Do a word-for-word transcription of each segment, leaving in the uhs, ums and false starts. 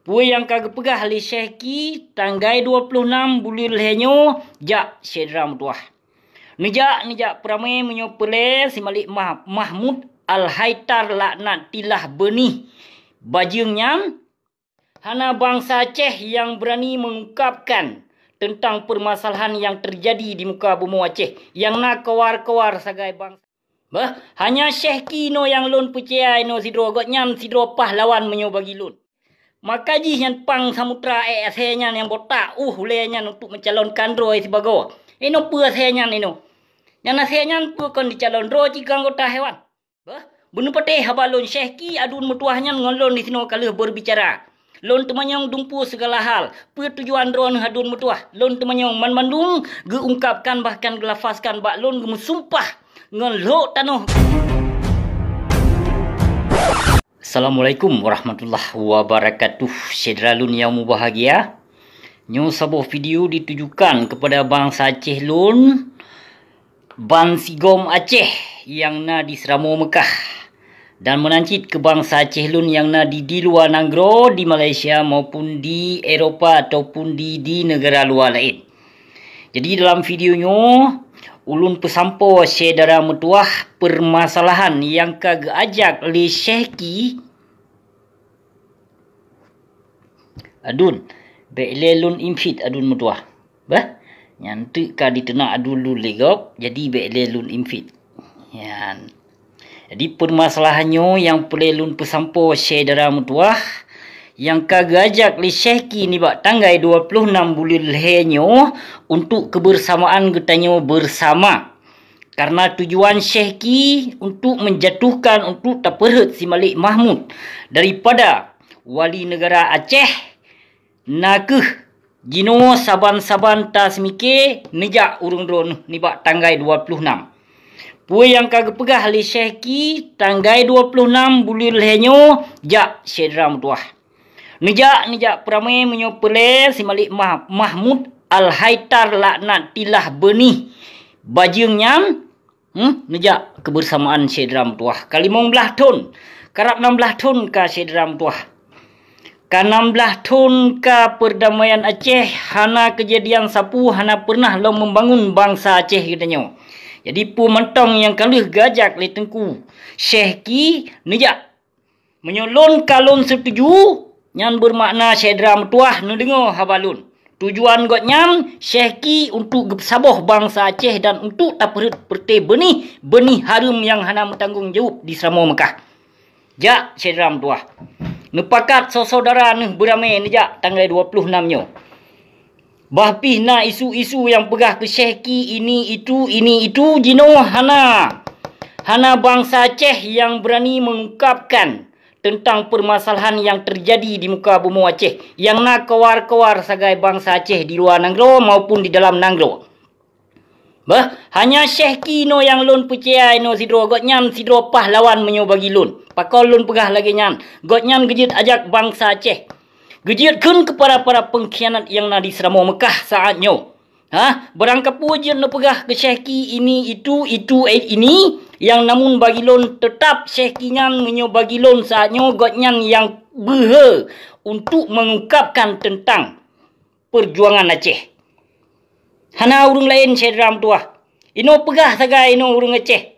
Peue nyang ka geupeugah lé Syehki tanggai dua ploh nam buleuen lhèe nyoe, jak syedara meutuwah. Neujak, neujak peuramé meunyoe peureulèe si Malik Mah-, Mahmud Al-Haitar laknatillah beunih bajeueng nyan, hana bansa Aceh nyang beurani meungungkapkan teuntang peumasalahan nyang teujadi di muka bumoe Aceh nyang na kawar-kawar sagai bansa. Bah, hanya Syehki noe nyang lôn peucaya inoe sidroe, gobnyan sidroe pahlawan meunyoe bagi lôn. Maka jih nyan pang samudra ék asèe nyan nyang botak uh ulèe nyan untuk meucalonkan droe sibagoe. Inoe peue asèe nyan inoe? Nyan asèe nyan peue kon jicalon droe cit keu anggota dewan? Bah, beuneupatéh haba lôn, Syehki aduen meutuwah nyan ngon lôn disinoe ka lheueh beurbicara. Lôn teumanyong dumpeue sigala hal, peue tujuan droeneuh aduen meutuwah. Lôn teumanyong banmandum geuungkapkan bahkan geulafazkan bak lôn geumeusumpah ngon lhok tanoh. Assalamualaikum warahmatullahi wabarakatuh. Syedara lôn nyang mubahgia, nyoe saboh video ditujukan kepada bansa Aceh lôn, bansigom Aceh nyang na di Seuramoe Meukah, dan meunan cit keu bansa Aceh lôn nyang na di, di luwa nanggroe, di Malaysia maupun di Eropa ataupun di, di neugara luwa laén. Jadi dalam video nyoe, ulôn peusampoe syedara meutuwah peumasalahan nyang ka geuajak lé Syehki. Aduen, bèk lé lôn invite aduen meutuwah. Bah, nyan teuk ka diteunak aduen lôn lé gob, jadi bèk lé lôn invite. Nyan. Jadi peumasalahan nyoe nyang peureulèe lôn peusampoe syedara meutuwah, nyang ka geuajak lé Syehki nibak tanggai dua ploh nam buleuen lhèe nyoe untuk kebersamaan geutanyoe bersama. Karena tujuan Syehki untuk menjatuhkan, untuk tapeurhot si Malik Mahmud daripada wali neugara Aceh, na kheueh jinoe saban-saban taseumiké neujak ureuëng droeneueh nibak tanggai dua ploh nam. Peue nyang ka geupeugah lé Syehki tanggai dua ploh nam buleuen lhèe nyoe, jak syedara meutuwah. Neujak, neujak peuramé meunyoe peureulèe si Malik Mah-, Mahmud Al-Haitar laknatillah beunih bajeueng nyan, hmm, neujak kebersamaan syedara meutuwah. Ka limong blaih thon, karab nam blaih thon ka syedara meutuwah. Ka nam blaih thon ka perdamaian Aceh, hana keujadian sapeue, hana peureunah lom membangun bansa Aceh geutanyoe. Jadi peue mantong nyang ka lheueh geuajak lé Teungku Syehki neujak. Meunyoe lôn ka lôn seutuju, nyan beumakna syedara meutuwah neudeungoe haba lôn. Tujuan gobnyan Syehki untuk geusaboh bansa Aceh dan untuk tapeurhot peureté beunih, beunih hareuem nyang hana meutanggong jaweueb di Seuramoe Meukah. Jak syedara meutuwah. Neupakat soe-soe dara neuh beuramé neujak tanggai dua ploh nam nyoe. Bah pih na isu-isu nyang peugah keu Syehki ini itu, ini itu, jinoe hana. Hana bansa Aceh nyang beurani meungungkapkan teuntang peumasalahan nyang teujadi di muka bumoe Aceh nyang na kawar-kawar sagai bansa Aceh di luwa nanggroe maupun di dalam nanggroe. Bah, hanya Syehki noe nyang lôn peucaya inoe sidroe, gobnyan sidroe pahlawan meunyoe bagi lôn. Pakon lôn peugah lagèe nyan? Gobnyan geujeuet ajak bansa Aceh. Geujeuet kheun keu para-para peungkhianat nyang na di Seuramoe Meukah saat nyoe. Hah? Barangkapeue jeuet neupeugah keu Syehki ini, itu, itu, eh, ini, nyang namun bagi lôn teutap Syehki nyan meunyoe bagi lôn saat nyoe gobnyan nyang beuhe untuk meungungkapkan teuntang peujuangan Aceh. Hana ureuëng laén syedara meutuwah. Inoe peugah sagai inoe ureuëng Aceh.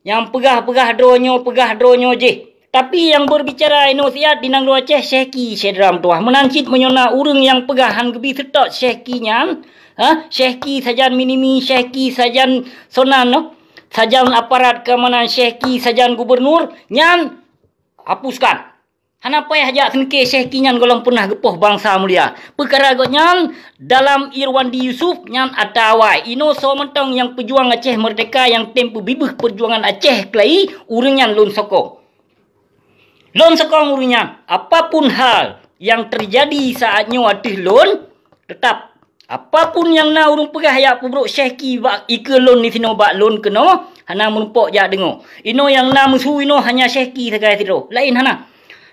Nyang peugah-peugah droe nyoe, peugah droe nyoe jih. Tapi nyang beurbicara inoe siat di nanggroe Aceh Syehki syedara meutuwah. Meunan cit meunyoe na ureuëng nyang peugah han geubi seutôt Syehki nyan, ha, Syehki sajan minimi, Syehki sajan sonan noh, sajan aparat keamanan, Syehki sajan gubernur, nyan hapuskan. Hana payah jak seuneukée Syehki nyan gohlom peunah geupoh bansa mulia. Peukara gobnyan dalam Irwandi Yusuf nyan ata awai. Inoe soe mantong nyang peujuang Aceh meurdeka nyang tem peubibeuh peujuangan Aceh keulayi, ureuëng nyan lôn sokong. Lôn sokong ureuëng nyan. Apapun hal nyang teujadi saat nyoe ateueh lôn, teutap Apapun nyang na ureuëng peugah jak peubrok Syehki bak ikeue lôn disinoe bak lôn keunoe, hana meurumpok jak deungoe. Inoe nyang na meusu inoe hanya Syehki sagai sidroe, laén hana.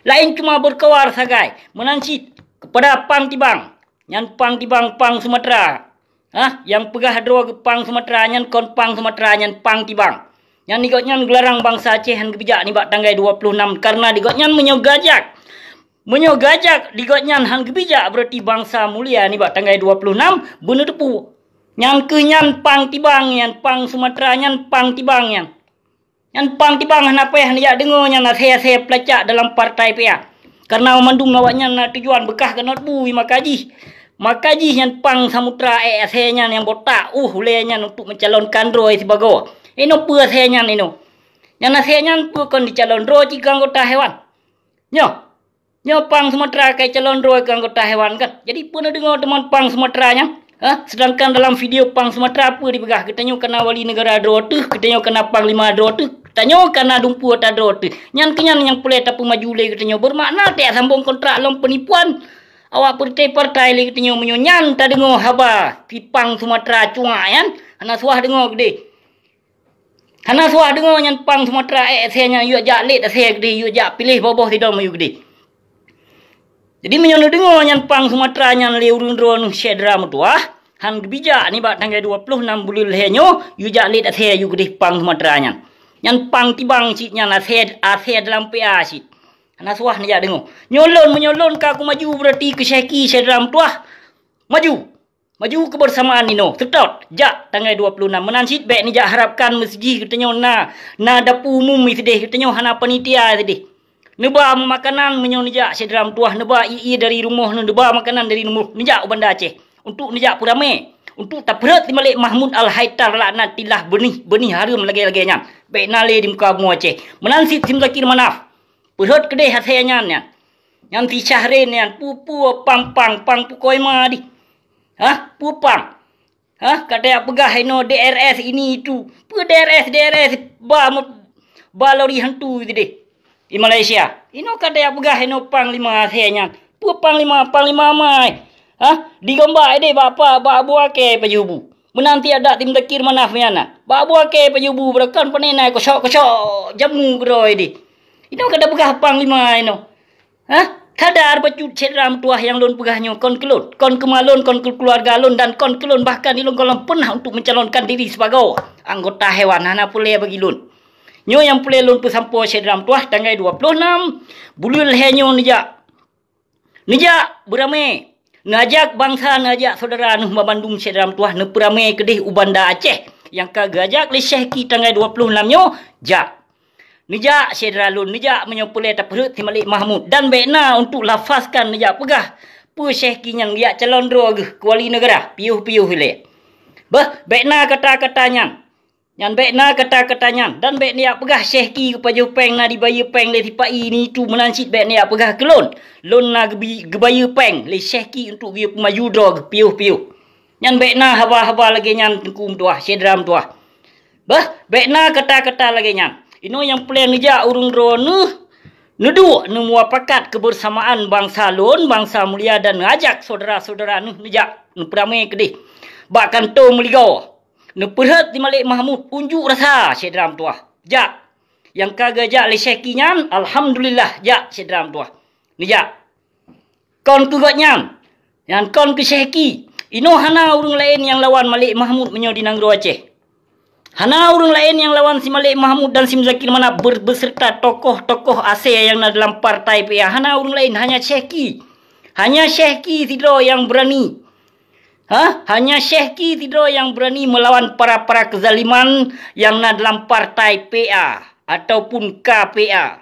Laén cuma beureukawa sagai, meunan cit keupada Pang Tibang. Nyan Pang Tibang, Pang Sumatra. Hah, nyang peugah droe geuh Pang Sumatra nyan kon Pang Sumatra, nyan Pang Tibang. Nyan di gobnyan geularang bansa Aceh han geubijak nibak tanggai dua ploh nam, kareuna di gobnyan meunyoe geujak Meunyoe geujak di gobnyan hán geubijak, beurati bansa mulia nibak tanggai dua ploh nam beuneuteupeue. Nyan kheueh nyan pang tibang nyan, pang Sumatra nyan pang tibang nyan. Nyan pang tibang hana payah neujak deungoe nyan asée-asée peulacak dalam partai P A. Kareuna mandum awaknyan na tujuan beukah keunot bu maka jih. Maka jih nyan pang Sumatra ék asée nyan nyang botak uh ulée nyan untuk meucalonkan droe sibagoe. Inoe peue asée nyan inoe? Nyan asée nyan peue kon jicalon droe cit keu anggota dewan? Nyoe, nyoe pang Sumatra ka calon droe keu anggota dewan kan? Jadi peue neudeungoe teuma pang Sumatra nyan? Ha? Sedangkan dalam video pang Sumatra peue dipeugah? Geutanyoe kana wali neugara droe teuh, geutanyoe kana panglima droe teuh, geutanyoe kana dumpeue ata droe teuh. Nyan keuh nyan nyang peureulée tapeumaju lé geutanyoe. Beumakna tajak sambong kontrak lom peunipuan awak partai-partai lé geutanyoe. Meunyoe nyan tadeungoe haba si pang Sumatra cuak nyan, hana suah deungoe keudeh. Hana suah deungoe nyan pang Sumatra ék asée nyan yue jak lét asée keudeh, yue jak piléh boh-boh sidom yue keudeh. Jadi meunyoe neudeungoe nyan pang Sumatra nyan lé ureuëng droeneuh syedara meutuwah, hán geubijak nibak tanggai dua ploh nam buleuen lhée nyoe yue jak lét asée yue keudeh pang Sumatra nyan. Nyan pang tibang cit nyan asée, asée dalam P A cit. Hana suah neujak deungoe. Nyoe lôn, meunyoe lôn ka kumaju beurati keu syehki syedara meutuwah. Maju! Maju keubeusamaan inoe, seutôt, jak tanggai dua ploh nam. Meunan cit bék neujak harapkan meusideh geutanyoe na, na dapu umum sideh, geutanyoe hana panitia sideh. Neuba makanan meunyoe neujak syedara meutuwah, neuba ié-ié dari rumoh neuh, neuba makanan dari rumoh, neujak u Banda Aceh. Untuk neujak peuramé, untuk tapeurhot si Malik Mahmud Al-Haitar laknatillah beunih, beunih hareuem lagée-lagée nyan. Bék na lé di muka bumoe Aceh. Meunan cit si Muzakir Manaf. Peurhot keudeh asée nyan nyan. Nyan si Syahrin nyan, peue-peue pang-pang, pang pukoi ma dih. Hah? Peue pang? Hah? Ka tajak peugah inoe D R S ini itu. Peue D R S, D R S ba, ba lori hantu sideh di Malaysia. Inoe ka tajak peugah inoe panglima asée nyan. Peue panglima, panglima mai? Hah? Digombak ideh bak apa? Bak Abu Akée pajoh bu. Meunan tieb dak si Muzakir Manaf nyan na. Bak Abu Akée pajoh bu, beureukan pane na kosok-kosok jamu keudroe dih. Inoe ka tapeugah panglima inoe. Hah? Sadar bacut syedara meutuwah nyang lôn peugah nyoe kon keu lôn, kon keu ma lôn, kon keu keuluwarga lôn, dan kon keu lôn bahkan di lôn gohlom peunah untuk meucalonkan diri sibagoe anggota dewan, hana peureulée bagi lôn. Nyoe nyang peureulée lôn peusampoe syedara meutuwah, tanggai dua ploh nam buleuen lhée nyoe neujak. Neujak beuramé, neuajak bansa, neuajak syedara neuh banmandum syedara meutuwah neupeuramé keudeh u Banda Aceh nyang ka geuajak lé Syehki tanggai dua ploh nam nyoe, jak. Neujak syedara lôn, neujak meunyoe peureulée tapeurhot si Malik Mahmud, dan bék na untuk lafazkan neujak peugah peue Syehki nyan geujak calon droe geuh keu wali neugara, piôh-piôh ilée. Beuh, bék na kata-kata nyan. Nyan bék na kata-kata nyan, dan bék neujak peugah Syehki geupajoh péng na dibayeue péng lé sipa-i ni tu, meunan cit bék neujak peugah keu lôn, lôn na geubi-, geubayeue péng lé Syehki untuk geuyue peumaju droe geuh piôh-piôh. Nyan bék na haba-haba lagée nyan Teungku meutuwah, syedara meutuwah. Beuh, bék na kata-kata lagée nyan. Inoe nyang peureulée neujak ureuëng droeneuh neuduek neumuapakat keubeusamaan bansa lôn, bansa mulia, dan neuajak syedara-syedara neuh neujak neupeuramé keudeh bak kantô meuligoe. Neupeurhot si Malik Mahmud, unjuk rasa syedara meutuwah. Jak. Nyang ka geujak lé Syehki nyan, alhamdulillah, jak syedara meutuwah. Neujak. Kon keu gobnyan, nyan kon keu Syehki. Inoe hana ureuëng laén nyang lawan Malik Mahmud meunyoe di nanggroe Aceh. Hana ureuëng laén nyang lawan si Malik Mahmud dan si Muzakir Manaf ber-, beserta tokoh-tokoh asée nyang na dalam partai P A. Hana ureuëng laén, hanya Syehki. Hanya Syehki sidroe nyang beurani. Ha? Hanya Syehki sidroe nyang beurani meulawan para-para keuzaliman nyang na dalam partai P A ataupun K P A.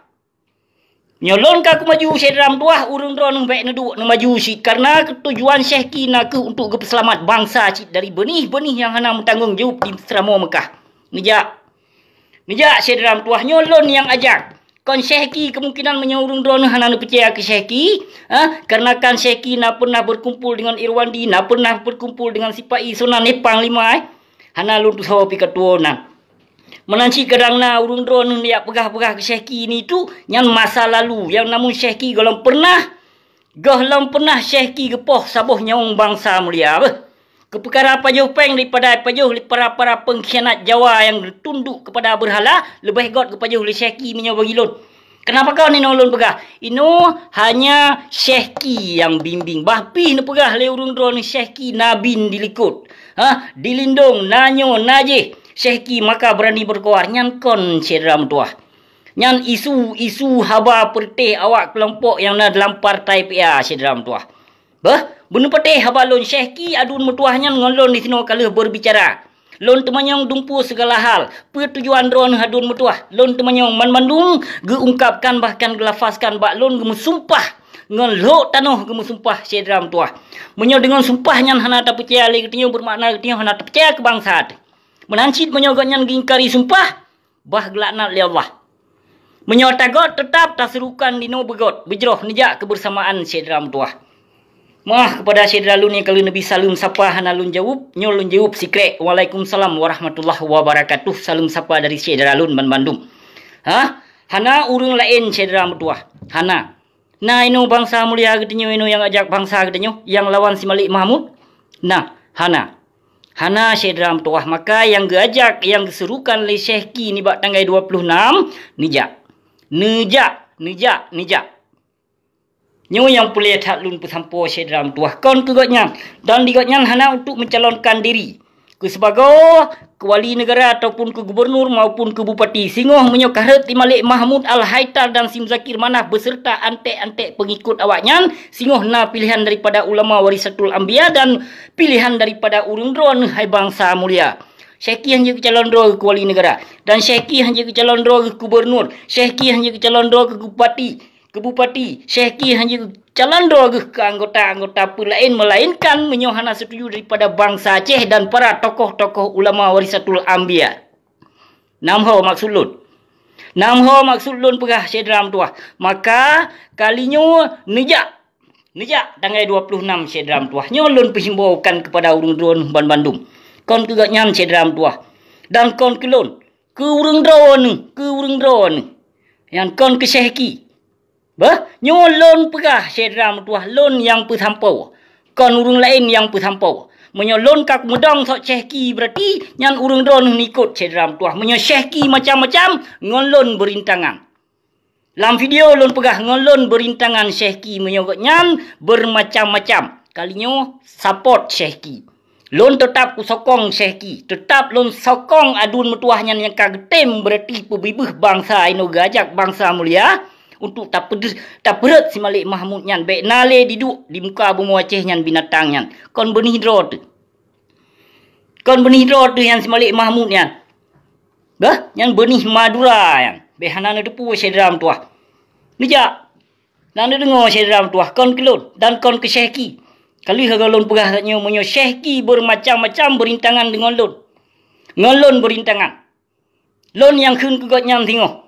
Nyoe lôn ka kumaju syedara meutuwah, ureuëng droeneuh bék neuduek neumaju cit, kareuna tujuan Syehki na kheueh untuk geupeuseulamat bansa cit dari beunih-beunih nyang hana meutanggong jaweueb di Seuramoe Meukah. Neujak. Neujak syedara meutuwah, nyoe lôn nyang ajak. Kon Syehki, kemungkinan meunyoe ureuëng droeneuh hana neupeucaya keu Syehki, ha, kareuna kan Syehki na pernah berkumpul dengan Irwandi, na pernah berkumpul dengan sipa-i, soe nan, eh, panglima, eh. Hana lôn tusoe pih ka tuwoe nan. Meunan cit kadang na ureuëng droeneuh neujak peugah-peugah keu Syehki ni tu, nyan masa lalu. Nyang namun Syehki gohlom pernah, gohlom pernah Syehki geupoh saboh nyawöng bansa mulia beuh. Keu peukara pajoh péng daripada pajoh lé para-para pengkhianat Jawa nyang tunduk kepada berhala, leubeh göt geupajoh lé Syehki meunyoe bagi lôn. Keunapa kon inoe lôn peugah? Inoe hanya Syehki nyang bimbing. Bah pih neupeugah lé ureuëng droeneuh Syehki na bin dilikot. Ha, dilindong, na nyoe, na jih. Syehki maka beurani beukoar. Nyan kon syedara meutuwah. Nyan isu-isu haba peureuteh awak keulompok nyang na dalam partai P A, syedara meutuwah. Beuh, beuneupatéh haba lôn, Syehki Aduen Meutuwah nyan ngon lôn disinoe ka lheueh beurbicara. Lôn teumanyong dumpeue sigala hal, peue tujuan droeneuh Aduen Meutuwah. Lôn teumanyong banmandum geuungkapkan bahkan geulafazkan bak lôn geumeusumpah, ngon lhok tanoh geumeusumpah, syedara meutuwah. Meunyoe deungon sumpah nyan hana tapeucaya lé geutanyoe, beumakna geutanyoe hana tapeucaya keu bansa teuh. Meunan cit meunyoe gobnyan geuingkari sumpah, bah geulaknat lé Allah. Meunyoe tagot, teutab taseurukan dinoe beugot, beujroh neujak keubeursamaan, syedara meutuwah. Meuah keupada syedara lôn nyang ka lheueh neubi saleuem sapa hana lôn jaweueb, nyoe lôn jaweueb sikrek, "Waalaikumsalam warahmatullahi wabarakatuh." Saleuem sapa dari syedara lôn banmandum. Hah? Hana ureuëng laén, syedara meutuwah. Hana. Na inoe bansa mulia geutanyoe, inoe nyang ajak bansa geutanyoe, nyang lawan si Malik Mahmud? Na, hana. Hana, syedara meutuwah. Maka nyang geuajak, nyang geuseurukan lé Syehki nibak tanggai dua ploh nam, neujak. Neujak, neujak, neujak. Nyoe nyang peureulée that lôn peusampoe, syedara meutuwah, kon keu gobnyan. Dan di gobnyan hana untuk mencalonkan diri keu sibagoe keu wali neugara ataupun keu gubunur maupun keu bupati. Singoh meunyoe ka rhot si Malik Mahmud Al-Haitar dan si Muzakir Manaf beuseureuta anték-anték peungikot awaknyan, singoh na piléhan daripada ulama warisatul anbiya dan piléhan daripada ureuëng droeneuh, hai bansa mulia. Syehki hana jeuet geucalon droe keu wali neugara, dan Syehki hana jeuet geucalon droe keu gubunur, Syehki hana jeuet geucalon droe keu bupati. Keu bupati, Syehki hana jeuet geucalon droe geuh keu anggota-anggota peue laén, melainkan meunyoe hana seutuju daripada bansa Aceh dan para tokoh-tokoh ulama warisatul anbiya. Nam ho maksud lôn. Nam ho maksud lôn peugah, syedara meutuwah. Maka, kali nyoe neujak. Neujak tanggai dua ploh nam, syedara meutuwah. Nyoe lôn peuhimbaukan keupada ureuëng droeneuh banmandum. Kon keu gobnyan, syedara meutuwah. Dan kon keu lôn. Keu ureuëng droeneuh, keu ureuëng droeneuh. Nyan kon keu Syehki. Beuh, nyoe lôn peugah, syedara meutuwah, lôn nyang peusampoe, kon ureuëng laén nyang peusampoe. Meunyoe lôn ka kumeudong sok Syehki, beurati nyan ureuëng droeneuh neuikot, syedara meutuwah. Meunyoe Syehki macam-macam, ngon lôn beurintangan. Lam video lôn peugah ngon lôn beurintangan Syehki, meunyoe gobnyan beurimacam-macam. Kali nyoe, support Syehki. Lôn teutab kusokong Syehki, teutab lôn sokong Aduen Meutuwah nyan nyang ka geutem beurati peubibeuh bansa inoe, geuajak bansa mulia untuk tapeudeuh, tapeurhot si Malik Mahmud nyan, bék na lé diduek di muka bumoe Aceh nyan binatang nyan. Kon beunih droe teuh. Kon beunih droe teuh nyan si Malik Mahmud nyan. Bah, nyan beunih Madura nyan. Bék hana neuteupeue syedara meutuwah. Neujak. Dan neudeungoe syedara meutuwah, kon keu lôn dan kon keu Syehki. Ka lheueh lagée lôn peugah nyoe, meunyoe Syehki beurimacam-macam beurintangan deungon lôn. Ngon lôn beurintangan. Lôn nyang kheun keu gobnyan singoh.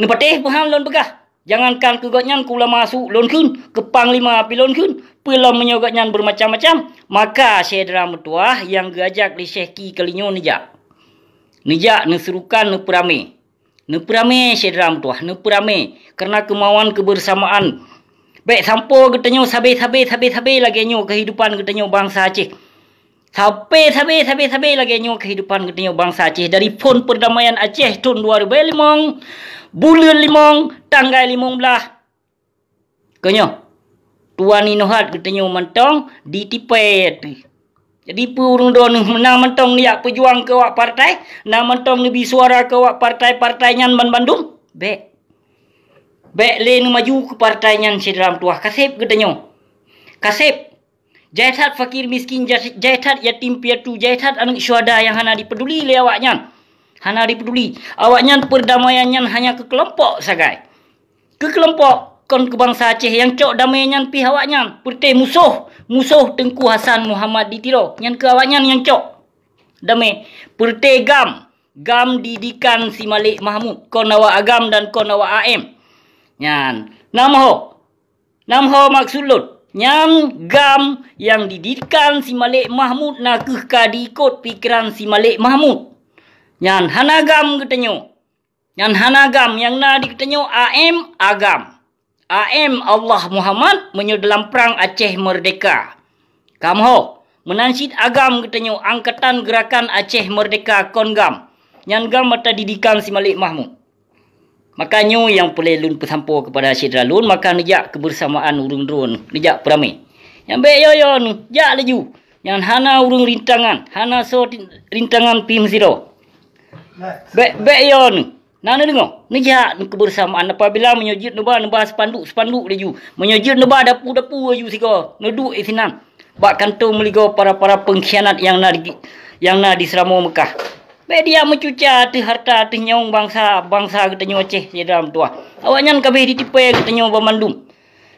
Neupatéh peuhan lôn peugah. Jangankan keu gobnyan, keu ulama su lôn kheun, keu panglima pih lôn kheun, peue lom meunyoe gobnyan beurimacam-macam, maka syedara meutuwah nyang geuajak lé Syehki kali nyoe neujak. Neujak, neuseurukan, neupeuramé. Neupeuramé, syedara meutuwah, neupeuramé, kareuna keumauan keubeusamaan. Bék sampoe geutanyoe sabé-sabé, sabé-sabé lagée nyoe keuhidupan geutanyoe bansa Aceh. Sabé-sabé, sabé-sabé lagée nyoe keuhidupan geutanyoe bansa Aceh. Dari phon peurdamaian Aceh thon dua ribée limong, buleuen limong, tanggai limong blaih. Keu nyoe, tuan inoe that geutanyoe mantong ditipée teuh. Jadi, peue ureuëng droeneuh meunan mantong neujak peujuang keu awak partai, na mantong neubi suara keu awak partai-partai nyan banmandum? Bék. Bék lé neumaju keu partai nyan, syedara meutuwah. Kaseb geutanyoe. Kaseb. Jai that fakir miskin, jai, jai that yatim piatu, jai that aneuëk syuhada nyang hana dipeuduli lé awaknyan. Hana dipeuduli. Awaknyan peurdamaian nyan hanya keu keulompok sagai. Keu keulompok, kon keu bansa Aceh nyang cok damé nyan pih awaknyan. Peureuteh musoh, musoh Teungku Hasan Muhammad di Tiro. Nyan keu awaknyan nyang cok damé. Peureuteh GAM, GAM didikan si Malik Mahmud. Kon awak AGAM dan kon awak A M. Nyan. Nam ho. Nam ho maksud lôn. Nyan GAM nyang didikan si Malik Mahmud na kheueh ka diikot pikeran si Malik Mahmud. Nyan hana GAM geutanyoe. Nyan hana GAM, nyang na di geutanyoe A M AGAM. A M Allah Muhammad meunyoe dalam prang Aceh Merdeka. Kam ho, meunan cit AGAM geutanyoe, Angkatan Gerakan Aceh Merdeka, kon GAM. Nyan GAM mata didikan si Malik Mahmud. Maka nyoe nyang peureulée lôn peusampoe keupada syedara lôn, maka neujak keubeursamaan ureuëng droeneuh, neujak peuramé. Nyang bék yo-yo neuh, jak laju. Nyan hana ureuëng rintangan, hana soe rintangan pih meusidroe. Bék, bék yo neuh. Na neudeungoe? Neujak keubeursamaan. Apabila meunyoe jeuet neuba, neuba spanduk-spanduk laju. Meunyoe jeuet neuba dapu-dapu laju sigoe, neuduek sinan. Bak kantô meuligoe para-para pengkhianat nyang na di, nyang na di Seuramoe Meukah. Bék dijak meucuca ateueh hareuta, ateueh nyawöng bansa, bansa geutanyoe Aceh, syedara meutuwah. Awaknyan ka abéh jitipée geutanyoe banmandum.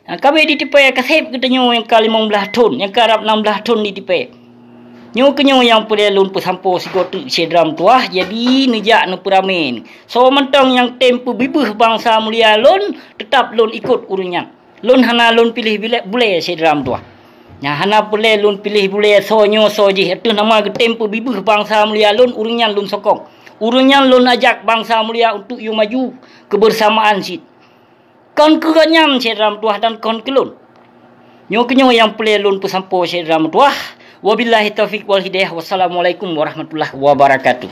Nyang ka abéh jitipée ka seb geutanyoe nyang ka limong blaih thon, nyang ka rab nam blaih thon jitipée. Nyoe keuh nyoe nyang peureulée lôn peusampoe sigoe teuk, syedara meutuwah, jadi neujak neupeuramé. Soe mantong nyang tem peubibeuh bansa mulia lôn, teutab lôn ikot ureuëng nyan. Lôn hana lôn piléh bilé-, bulée, syedara meutuwah. Nyang hana peureulée lôn piléh bulée soe nyoe soe jih, ateueh nama geutem peubibeuh bansa mulia lôn, ureuëng nyan lôn sokong. Ureuëng nyan lôn ajak bansa mulia untuk yue maju keubeursamaan cit. Kon keu gobnyan, syedara meutuwah, dan kon keu lôn. Nyoe keuh nyoe nyang peureulée lôn peusampoe, syedara meutuwah. Wabillahi taufiq wal hidayah. Wassalamualaikum warahmatullahi wabarakatuh.